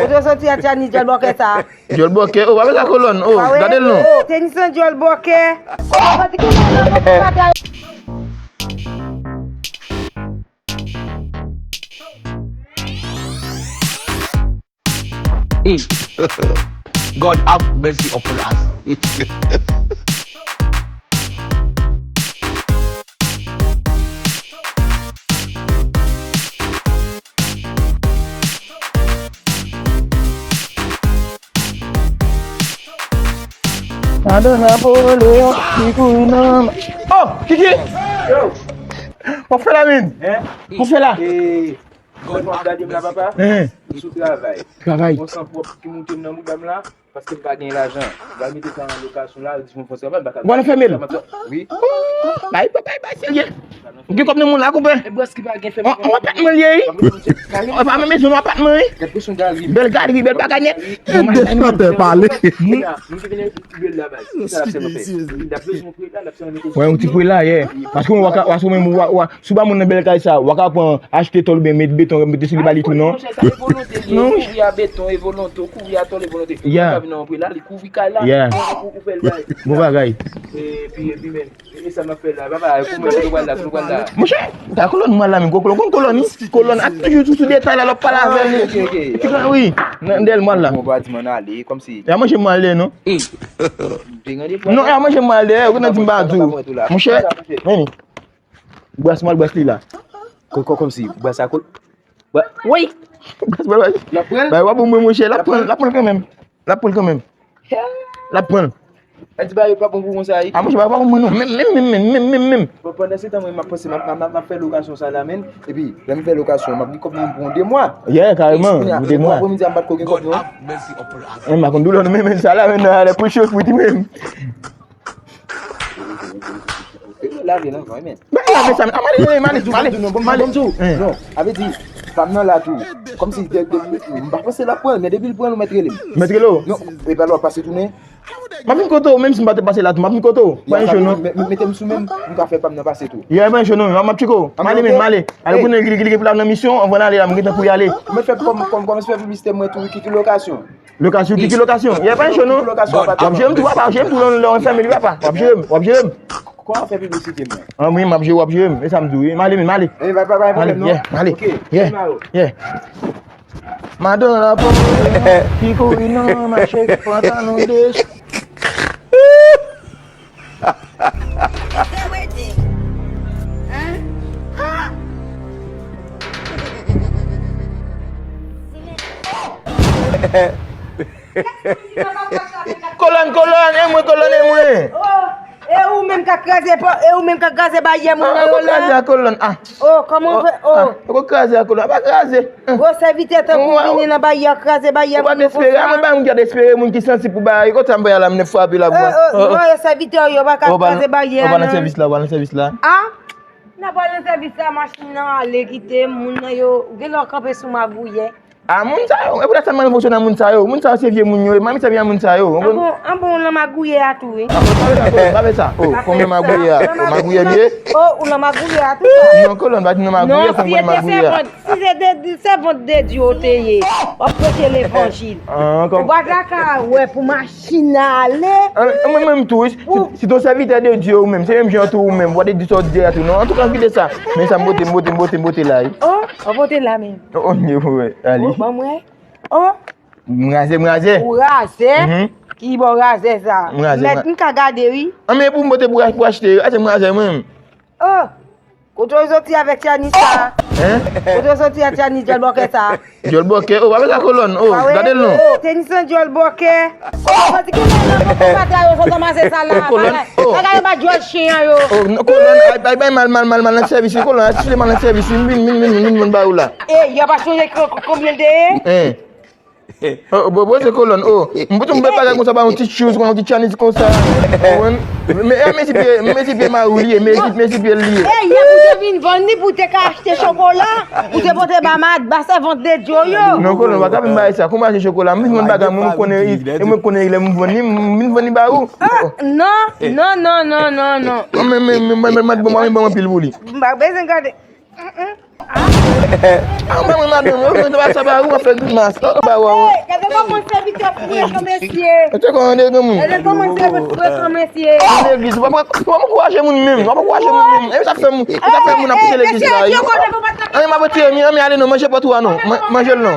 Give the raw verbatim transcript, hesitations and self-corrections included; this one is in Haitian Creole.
Kote w soti a, Tiani, djòl bòkè sa? Djòl bòkè, o, pa fè sa kolòn, o, gade l non. O, tenis lan djòl bòkè. God have mercy upon us. Madan Napoleyon ki kouri nan. Oh, Kiki! W ap fè la, men? W ap fè la? Ou ap gade m la, papa? M sou travay. Travay. Gon san pwòp ki moute m nan bouda m la, paske m pa gen lajan. M pral mete sa an lokasyon la, di m fè sa, m pa ka. W al fèmen l? Wi. Bay, bay, bay, serye. Ou gen kòb nan men w la, konpè? E bwès ki pa gen fèmen. On apatman l ye, wi. On apatman, mezon, on apatman, wi. Gad pou son galri. Bèl galri, bèl bagay nèt. Chantè pale. Moun ki vin epi ti bèl la, bay. Sa l ap sèlman fè. L ap bezwen pwe la, l ap sèlman mete. Wè, yon ti pwe la, yeah. Paske w ka, paske w menm, w a, si w pa moun nan bèl kay sa, w ka pran, achte tòl oubyen met beton, mete sou li ba li tou, non? Non, wi. Kouvri a beton e volonte, ou kouvri a tòl e volonte. Ou ka vin nan yon pwe la, li kouvri kay la. Yeah. Ou fè l bay. Bon bagay. Epi, epi menm. E sa m ap fè la, papa, pou mwen, kote w pral la, kote w pral la? Monchè, ta kolòn mwen la, men gwo kolòn, konn kolòn, wi. Kolòn ap toujou sou, sou detay la, l ap pale avè l. Ti gran, wi, nan dèyè l mwen la. Bon, pa di m ann ale, kòmsi. Y a manje mwen ale, non? Non, y a manje mwen ale, ou nan di m pa di w. Monchè, men, bwès mwen, bwès li la. Kòmsi, bwès a kol. Woy! Bwès mwen, bwès. Bay, w ap bon mwen, monchè, l ap pran, l ap pran kanmenm. L ap pran l kanmenm. L ap pran l. Mwen di ba yo pa bon pou konsa wi. A monchè, pa pa bon mwen non. Menm, menm, menm, menm, menm, menm, menm. Bon, pandan se tan mwen m ap panse, m ap, m ap, m ap fè lokasyon sa la menm. Epi, lè m fè lokasyon, m ap gen kòb nan men m pou yon de mwa. Yeah, kareman, yon de mwa. Kounye a m pa t ko gen kòb non. Mwen m pa konn doulè nou menm, men sa la menm nan alè pou cho friti menm. Lave nan van men. Bay lave sa, a male, male, male, male. Non, a vle di, pa m nan la tou. Kòmsi, m pa panse l ap pran l, men depi l pran l, ou mèt rele m. Mèt rele w? Non, e pa lè w ap pase tounen. M ap vin kote w, menm si m pa te pase la tou, m ap vin kote w. Pa gen cho non. Mete m sou men m, m ka fè pa m nan pase tou. Yeah, pa gen cho non, m ap tcheke w. M ale menm, m ale. Ale konnen li, li, li gen pou l al nan misyon, anvan l ale la, m gentan pou y ale. Mèt fè kòm, kòm, kòm espè piblisite mwen tou, ki, ki lokasyon. Lokasyon, ki, ki lokasyon? Yeah, pa gen cho non. W ap jere m tou, papa, w ap jere m tou lè w anfèmen li, papa. W ap jere m, w ap jere m. Kòman w fè piblisite mwen? An wi, m ap jere w, w ap jere m. E sa m di w, wi. M ale menm, m ale. E pa, pa, pa gen pwoblèm non. Yeah, m ale. Yeah, yeah. Madan la pran ki kouri nan mache ki pantalon desi. Kolòn, kolòn, e mwen, kolòn, e mwen. E ou menm k ap kraze pò, e ou menm k ap kraze baryè moun nan yo la. Ou kraze a kolòn, ah. Oh, kòman ou fè? Oh. Ou kraze a kolòn, pa kraze. Gwo sèvitè tankou w vini nan baryè, kraze baryè moun yo konsa. Ou pa t espere, a mwen bay moun ki pa t espere, moun ki sansib pou bagay, kote sa m pral la, m nèf frape la pou mwen. Non, yo sèvitè w yo pa ka kraze baryè a non. Ou pa nan sèvis la, ou pa nan sèvis la. Ah? N ap pral nan sèvis la, machin nan ale kite, moun nan yo, ou genlè w kanpe sou magouyè. A moun sa yo, e poutèt sa m pa nan fonksyonè moun sa yo. Moun sa yo se vye moun yo ye, m pa met sèvi a moun sa yo. An bon, an bon, ou nan magouyè a tou wi. A bon, pa fè sa, pa fè sa. O, kòman magouyè a? Magouyè m ye? O, ou nan magouyè a tou sa. Non, kolòn, pa di nan magouyè, fò m konnen magouyè a. Si se de, de sèvant de Dye w te ye, w ap preche levanjil. Ou pa ta ka wè pou machin nan ale. Mwen menm tou, si, si t on sèvitè de Dye ou menm, se menm jan tou ou menm, w ap di sa w di a tou non. Antouka, m kite sa. Men sa m pote, m pote, m pote, m pote la wi. O, w pote la menm. O, o, ale. Ban m wè. O. M raze, m raze. Ou raze? Ki bò raze sa? M raze. Mèt, m ka gade wi. An men pou m pote pou, pou achte, ase m raze mwen menm. O. Kote w soti avèk tyanis sa? Hein? Kote w soti a tyanis djòl bòkè sa? Djòl bòkè? O, pa fè sa kolòn. O, gade l non. O, tenis lan djòl bòkè. O, pati ki lè nan poko pata yo sot anmase sa la. Kolòn. Bagay yo pa djòl chen an yo. O, kolòn, ay, ay, bay mal, mal, mal, mal nan sèvis, kolòn, ay, sile mal nan sèvis, vin, vin, vin, vin, vin, vin, ba ou la. E, y a pa sonje konbyen l te ye? Hein? O, bon, bon, se kolòn, o. M pou tou m fè bagay konsa, ba yon ti shoes, yon ti tyanis konsa. Ou konprann? Men, men, mezi pye, mezi pye mari w li ye, mezi, mezi pye l li ye. E, yè pou te vin vann li, pou te ka achte chokola, pou te pote ba mad, ba sèvant de Dye yo. Non, kolòn, pa ka vin bay sa. Kòman achte chokola? M vin vann bagay, mwen, mwen konnen, e mwen konnen lè m vann li, m vin vann li ba ou. A, non, non, non, non, non, non. Men, men, men, men, mad, bon, mwen, mwen, mwen, pil pou li. M pa bezwen gade. Ah, mwen, mwen, madanm, yo, yo, yo, sa pa ou, ap fè grimas. Oh, ba, wa, wa. Gade kòman sèvitè pou pran mesye. Ou te konn de granmoun? Gade kòman sèvitè pou pran mesye. Legliz, w ap, w ap ankouraje moun menm, w ap ankouraje moun menm. E sa k fè moun, e sa k fè moun ap pouse legliz la, wi. Anyen, m ap retire, mi, anyen, ale non, manje pòt ou a non. Man-, manje l non.